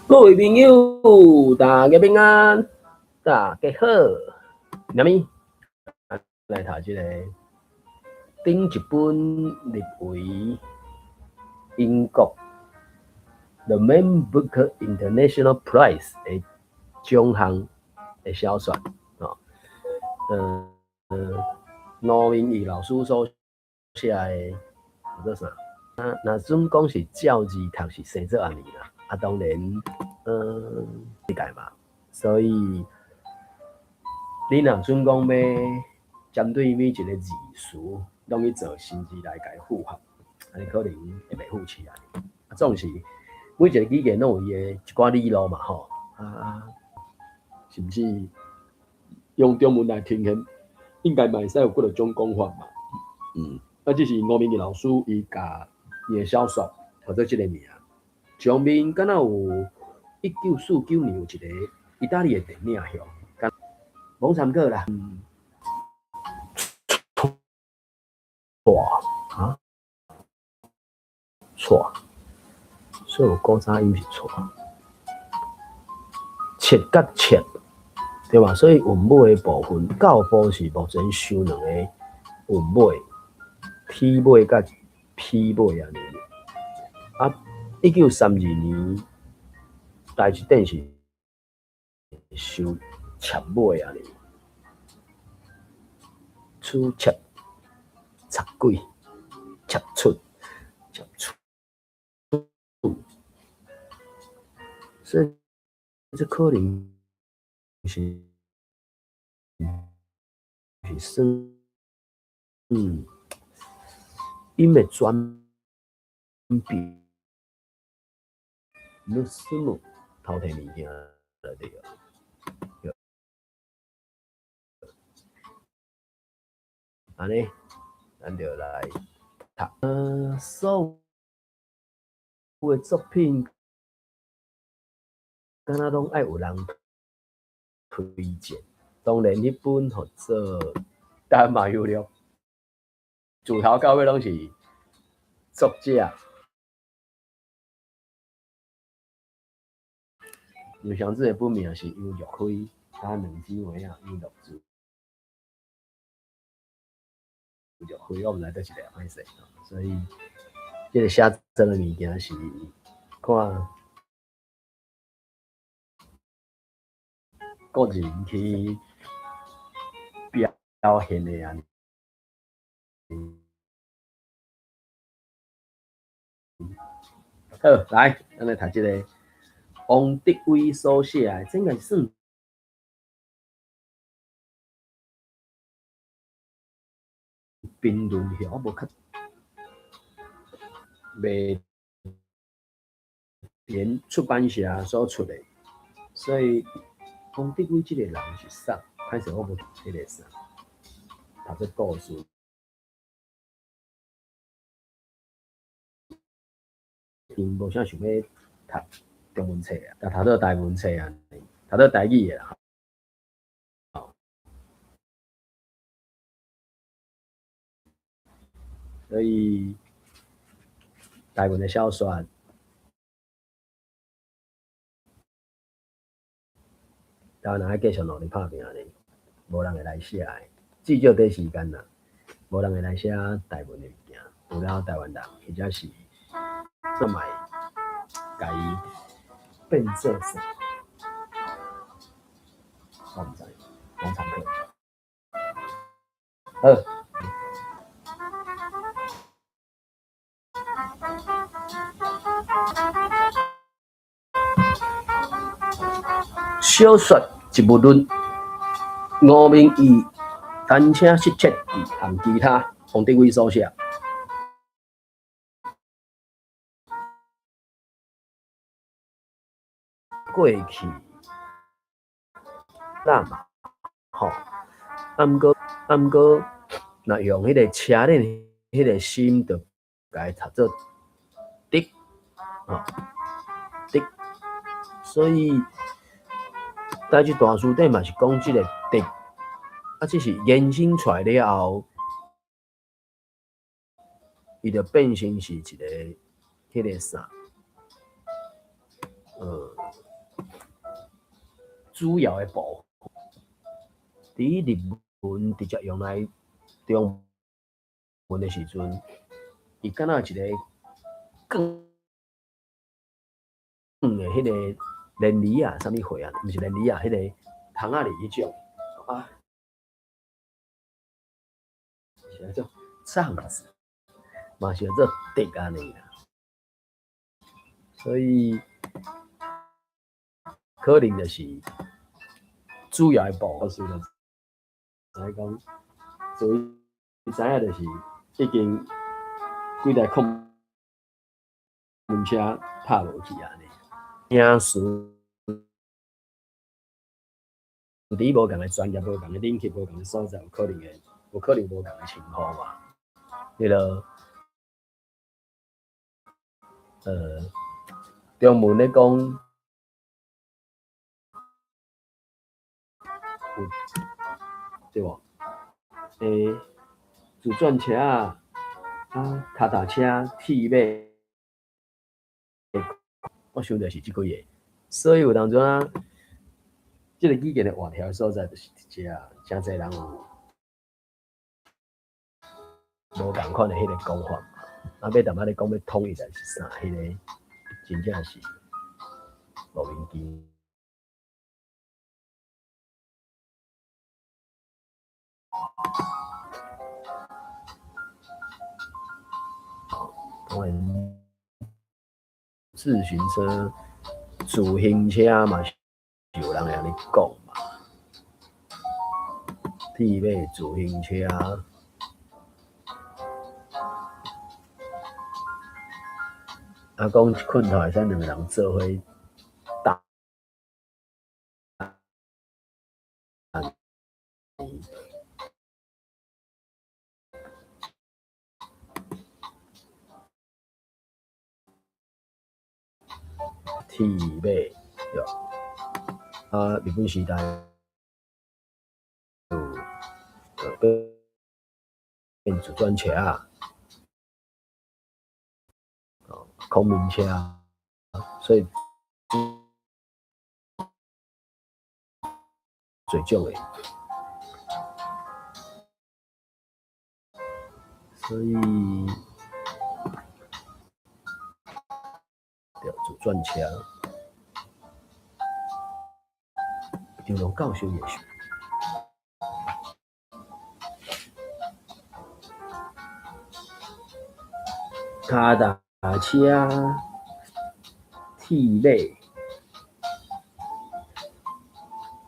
各位朋友，大家平安，大家好。啥物？來讀這個頂一本入圍英國 The Man Booker International Prize 的獎項的小說，哦，吳明益老師所寫的叫做啥？啊，若準講是照字讀是生做按呢啦，啊，當然，理解嘛。所以，你若準講欲針對每一個字詞，攏去做新字來共伊符合，按呢可能會袂符起來。啊，總是每一個語言攏有伊的一寡理路嘛，吼，啊，是毋是用中文來呈現，應該嘛會使有幾若種講法嘛。啊，這是吳明益老師伊共伊的小說號做這個名。上面敢若有1949年有一個意大利的電影吼，罔參考啦。錯啊，錯，所以古早音是錯，切佮切，對吧？所以韻尾的部分，教部是目前收兩個韻尾，T 尾佮 P 尾按呢。啊，1932年台積電是收切尾按呢，出切。插鬼，插出，插出，所以這可能是算，音的轉變，你什麼偷摕物件就對了。按呢，咱就來讀。所有的作品，敢若攏愛有人推薦。當然，彼本號做《台灣馬有了》，自頭到尾攏是作者。楊祥志的本名是楊玉輝，他兩姊妹啊，楊玉珠。玉輝，我毋知佗一个歹勢，所以這個寫真的物件是看個人去表現的按呢。好，來，咱來讀這個王德威所寫的，這應該算評論遐，我無較麥田出版社所出的，所以王德威這個人是啥？歹勢我無彼個啥，讀這故事，𪜶無啥想欲讀中文冊啊，但讀做台文冊啊，讀做台語的啦。所以台文的小說，台灣人愛繼續努力拍拚呢，無人會來寫的，至少短時間啦，無人會來寫台文的物件，除了台灣人，或者是做嘛會共伊變做啥，我毋知，罔參考。好。小說植物論，吳明益單車失竊和其他王德威所寫。過去，咱嘛，吼，啊，毋過，啊，毋過，若用彼個車輪，彼個心，就共伊讀做德，吼，德。所以，台語大辭典嘛是講這個德，啊，只是延伸出來了後，伊就變成是一個彼個啥，主要的部分，佇日文直接用來中文的時陣，伊敢若一個卷的彼個鯰魚啊，啥物貨啊？毋是鯰魚啊，彼個蜂仔蠣彼種啊，是叫做帳子，嘛是叫做竹按呢啦。所以可能就是主要的部分，就知講，所以知影就是已經幾台控門車拍落去按呢。名詞佇無仝的專業、無仝的領域、無仝的所在，有可能會有可能無仝的稱呼嘛。彼個中文咧講有對無？自轉車仔啊，跤踏車、鐵馬，我想著是這幾个。所以有當陣啊，這個語言的活條所在就是佇遮，誠濟人有無仝款的彼個講法嘛。啊，欲淡仔咧講欲統一來是啥？彼個真正是莫名其妙。當然，自行車、自行車嘛是有人會按呢講嘛。鐵馬自行車，啊，講睏頭會使兩个人做伙搭。鐵馬對啊，日本時代有變自轉車仔，孔明車，所以濟種的，所以對自轉車，張龍教授也是。跤踏車、鐵馬，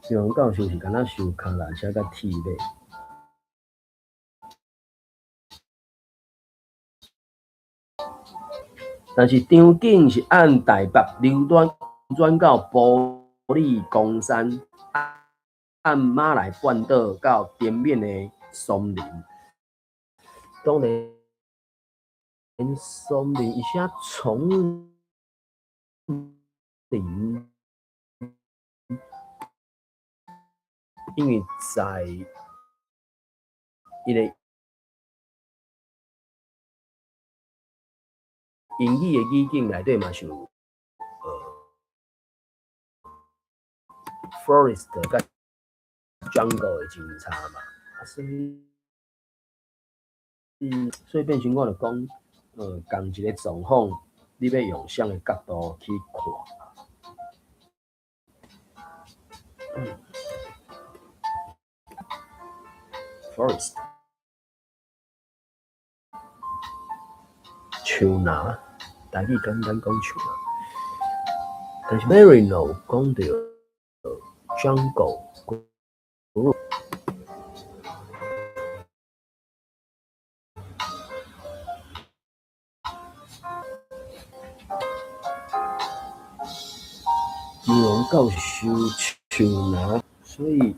張龍教授是敢若收跤踏車佮鐵馬，但是張景是按台北流轉到埔里岡山，按馬來半島到滇緬的松林。當然，松林伊寫叢林，因為在伊個英語的語境內底嘛是有forest 佮 jungle 的真差嘛，啊，所以變成我就講，仝一個狀況，你欲用啥个角度去看？Forest 樹林，台語簡單講樹林，但是 Marino 講著 jungle。張龍教授樹林，所以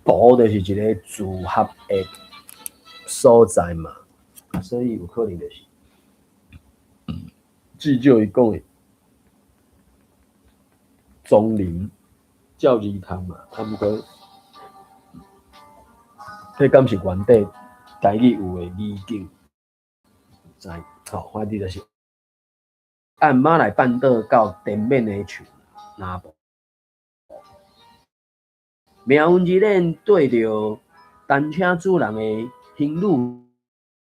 埔就是一个組合的所在嘛，所以有可能就是，至少伊講的叢林照字讀嘛，啊毋過，彼敢是原底台語有的語境？毋知，吼，反正就是按馬來半島到滇緬的樹林南部，命運之鏈綴著單車主人的行旅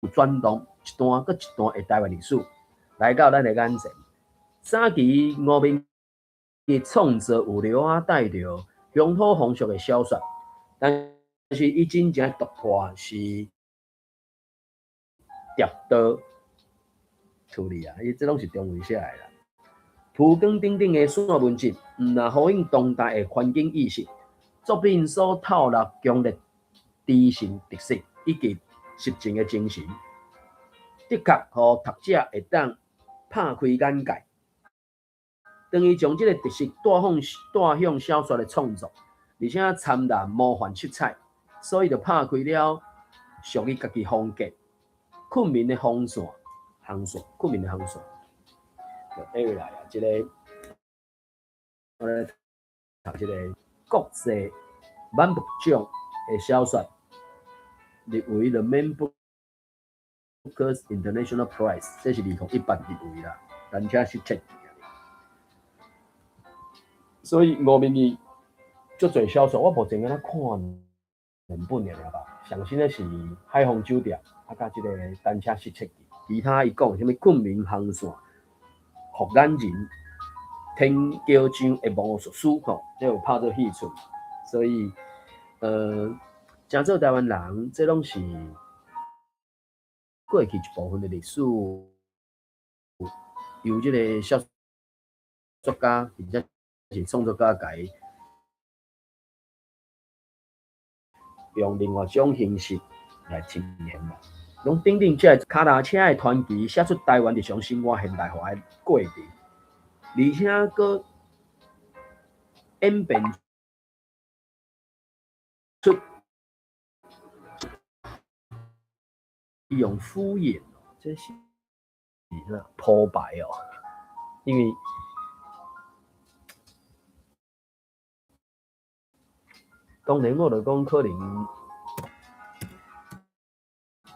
轉動，一段閣一段的台灣歷史來到咱的眼前。早期吳明益創作有流仔帶著鄉土風俗的小說，但是伊真正突破是疊刀處理啊！伊這攏是中文寫的啦。浮光等等的散文集，毋若呼應當代的環境意識，作品所透露強烈知性特色以及實證的精神，的確予讀者會當拍開眼界。當伊將這个特色帶向小說的創作，而且摻雜魔幻色彩，所以就拍開了屬於家己風格、睏眠的航線、航線、睏眠的航線。就缀來啊，這个我咧讀這个國際曼布獎的小說，入圍 The Man Booker International Prize，這是2018入圍啦，單車失竊。所以吳明益足濟小說，我目前敢若看兩本爾爾吧。上新的是《海風酒店》，啊，佮這个單車失竊記。其他伊講啥物睏眠航線、復眼人、天橋上的魔術師吼，這有拍做戲出。所以，誠做台灣人，這攏是過去一部分的歷史，由這个小說家或者是創作家共伊用另外一種形式來呈現嘛。攏等等，這个跤踏車的傳奇，寫出台灣日常生活現代化的過程，而且閣演變出伊用敷衍，這是啥鋪排哦？因為當然我就講可能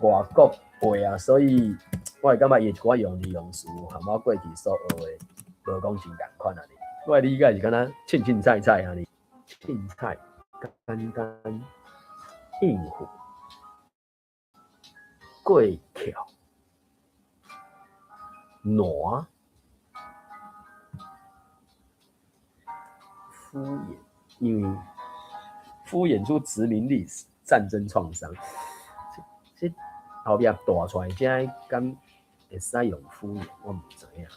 外國話啊，所以我會感覺伊一寡用字用詞，和我過去所學的無講真仝款啊。我的理解是敢若凊凊彩彩按呢，凊彩簡單應付過橋爛敷衍，因為敷衍出殖民歷史、戰爭創傷。這後壁大出來，這敢會使用敷衍，我毋知影。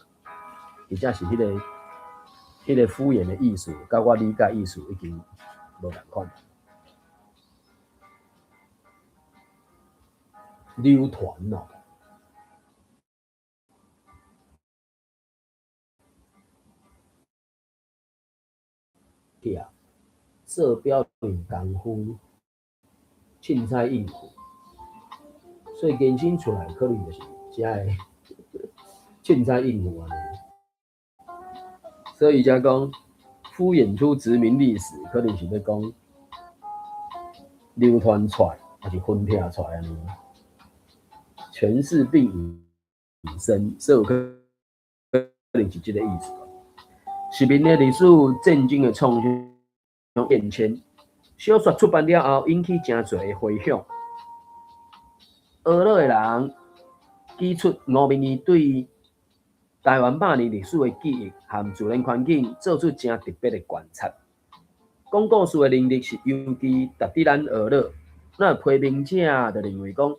而且是彼个敷衍的意思，佮我理解意思已經無仝款。流傳哦，對啊，做表面功夫，凊彩應付，所以延伸出來可能就是遮个凊彩應付按呢。所以才講敷衍出殖民歷史，可能是欲講流傳出來，抑是分拆出來按呢。詮釋並引申，所以有可能是這个意思。殖民的歷史、戰爭的創傷變遷，小說出版了後，引起誠濟的迴響。學樂的人指出，吳明益對台灣百年歷史的記憶和自然環境做出誠特別的觀察。講故事的能力是尤其值得咱學樂。那批評者就認為講，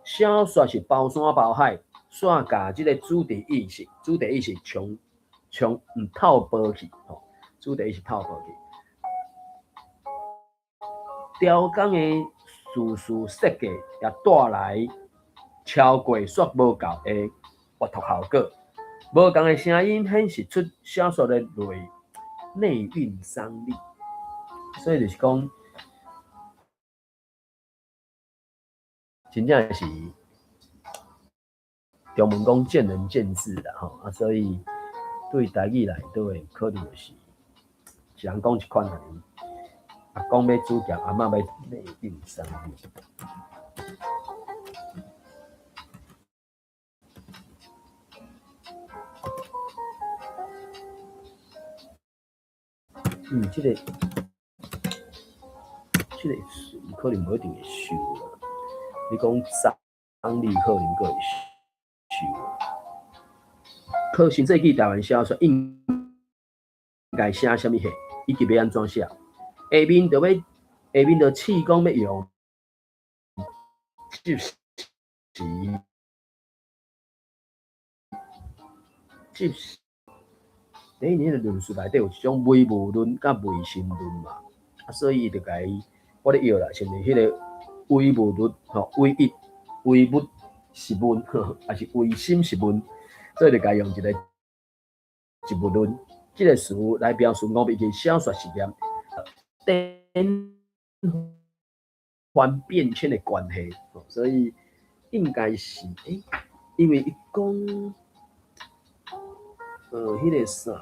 小說是包山包海，煞共這个主題意識、主題意識衝衝毋透薄去吼，主題意識透薄去。雕工的敘事設計也帶來超過煞無夠的閱讀效果。無仝的聲音顯示出小說的內蘊張力，所以就是講，真正是中文講見仁見智啦吼，啊，所以對台語內底可能就是一人講一款按呢，阿公欲煮咸，阿嬤欲內蘊張力。這个。這个詞可能無一定會收啦。你講張力可能閣會收。靠新世紀台灣小說應該寫啥物戲，以及欲按怎寫？下面就試講欲用即時即時。第一年的論述內底有一種唯物論佮唯心論嘛，啊，所以伊就共伊，我咧臆啦，是毋是彼个唯物論吼，唯一唯物是問，抑是唯心是問，所以就共伊用一個一物論這个詞來描述吳宓的小說實驗，顛翻變遷的關係，所以應該是因為伊講，彼个啥，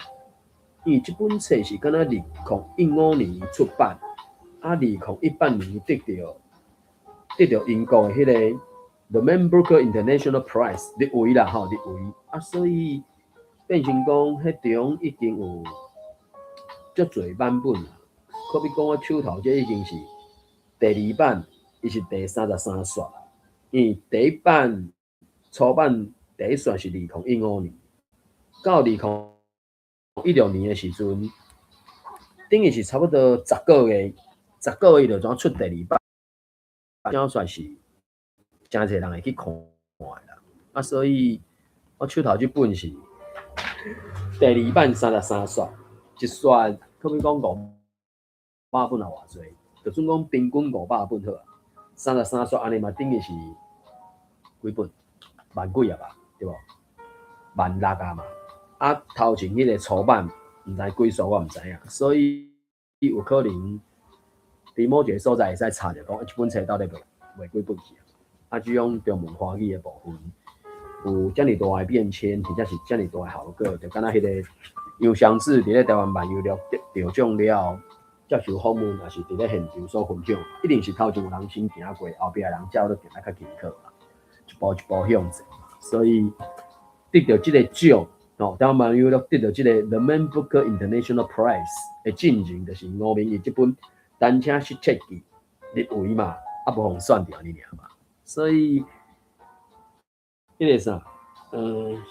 因為這本冊是敢若2015年出版，啊，2018年得著英國的彼个 The Man Booker International Prize 入圍啦吼，入圍，啊，所以變成講彼種已經有足濟版本啦。可比講我手頭這已經是第二版，伊是第33刷啦。因為第一版初版第一刷是2015年，到2016年的時陣，等於是差不多十個月，十個月就怎出第二版，小說是誠濟人會去看的啦。啊，所以我手頭這本是第二版三十三刷，一刷可比講500本也偌濟，就準講平均五百本好啊。三十三刷按呢嘛，等於是幾本？萬幾啊吧，對無？萬六啊嘛。啊，頭前彼个初版毋知幾刷，我毋知影，所以有可能佇某一个所在會使查著講，這本冊到底賣幾本去啊？啊，這種中文華語的部分有遮爾大的變遷，或者是遮爾大的效果，就敢若彼个楊雙子佇咧台灣漫遊錄得獎了後，接受訪問，也是佇咧現場所分享，一定是頭前有人先行過，後壁的人才有咧行得較輕巧啦，一步一步向前。所以得著這个獎，哦，台灣漫遊錄得著這个 The Man Booker International Prize 的進前，就是吳明益這本《單車失竊記》入圍嘛，啊無予選著按呢爾嘛，所以彼个啥，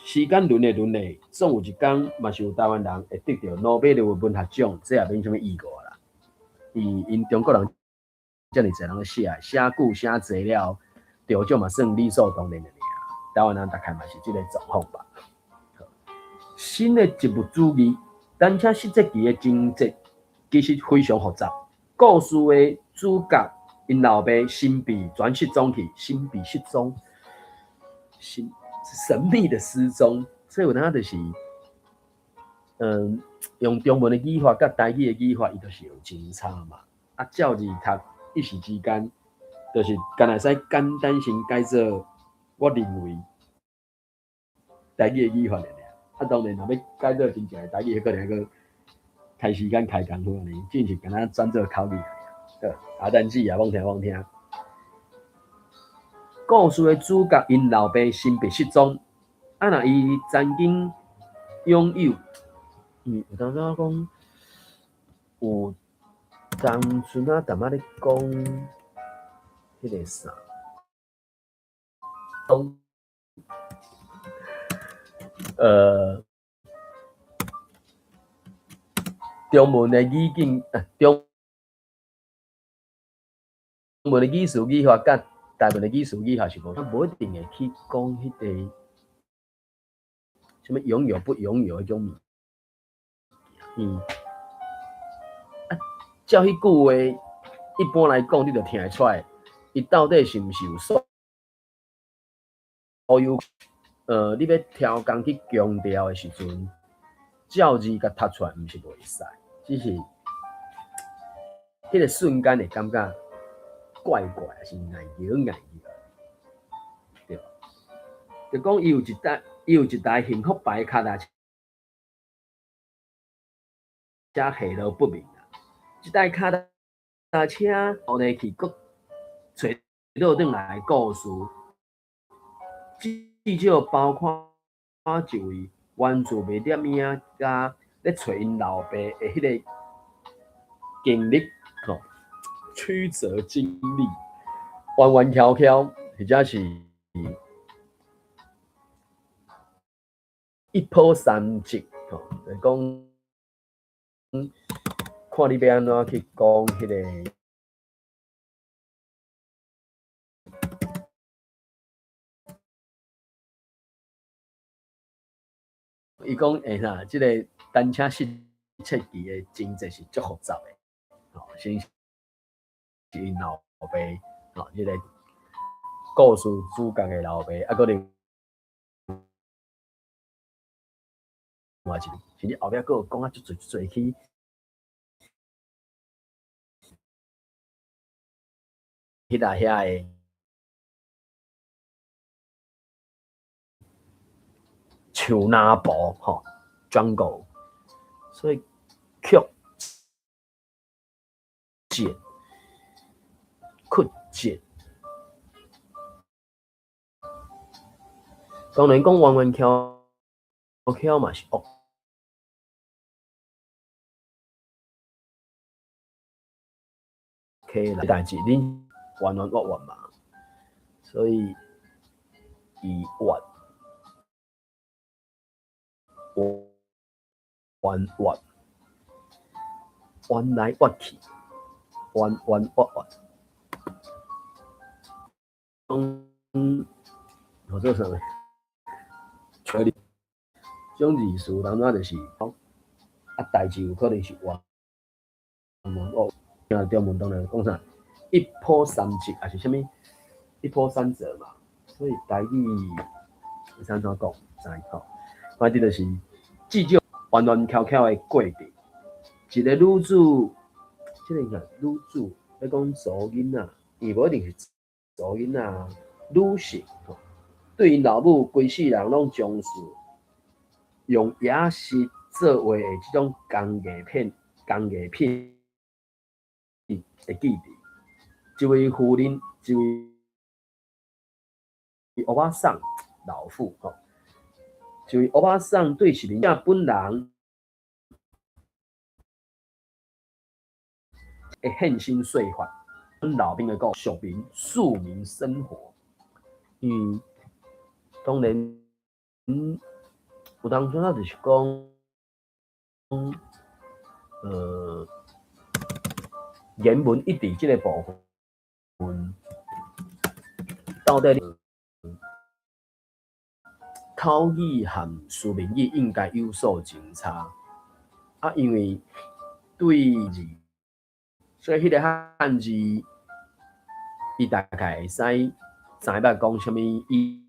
時間輪咧輪咧，總有一工嘛是有台灣人會得著諾貝爾文學獎，這也免啥物意外啦。𪜶中國人遮爾濟人咧寫，寫久寫濟了，得獎嘛算理所當然的爾。台灣人大概嘛是這个狀況吧。新的植物主義，單車失竊記的情節其實非常複雜。故事的主角𪜶老爸神秘轉失蹤去，神秘失蹤，神秘的失蹤，所以有當就是，用中文的語法佮台語的語法，伊就是有真差嘛。啊，照字讀，一時之間，就是敢若會使簡單先改做我認為台語的語法爾。啊，當然若欲改做真正的台語，可能閣開時間開工夫按呢，只是敢若轉做口語爾。好，啊，但是也罔聽罔聽。故事的主角𪜶老爸神秘失蹤，啊，若伊曾經擁有，有當時講有當陣仔淡仔咧講彼个啥，講中文的語境，中文的語詞語法佮台文的語詞語法是無，無一定會去講彼个啥物擁有不擁有彼種物件。啊，照彼句話，一般來講，你就聽會出來，伊到底是毋是有所有？你欲刁工去強調的時陣，照字共讀出來，毋是袂使，只是彼个瞬間會感覺怪怪，抑是礙搖礙搖，對無？就講伊有一台幸福牌跤踏車下落不明啊！這台跤踏車後來去閣揣倒轉來的故事，至少包括一位完全袂點名佮咧揣𪜶老爸的彼个經歷吼，曲折經歷，彎彎翹翹，或者是一波三折，吼，就是講看你欲按怎去講彼個。伊講會啥？這個單車失竊去的情節是足複雜的，吼，先是𪜶老爸，吼，這個故事主角的老爸，啊，閣另外一個，甚至後壁閣有講啊足濟足濟去彼搭遐的樹林婆吼，jungle，所以曲折，曲折。當然講彎彎翹翹嘛是 OK 啦，代誌恁彎彎彎彎嘛，所以伊彎彎彎彎來彎去，彎彎彎彎。嗯，我做啥物？這種字詞，當然就是講啊，代誌有可能是彎彎彎。聽中文當然講啥，一波三折，抑是啥物？一波三折嘛。所以台語會使按怎講？知吼？反正就是至少彎彎翹翹的過程。一個女子，這個看女子，欲講查某囡仔，伊無一定是查某囡仔，女性吼，對𪜶老母規世人攏從事用椰絲做畫的這種工藝品、工藝品的記憶。一位婦人，一位歐巴桑老婦吼，一位歐巴桑對是日本人會現身說法，阮老兵的講庶民庶民生活，因為當然，有當陣仔就是講，言文一致這個部分，到底口語和書面語應該有所前差啊？因為對字，所以彼個漢字，伊大概會使知影講啥物意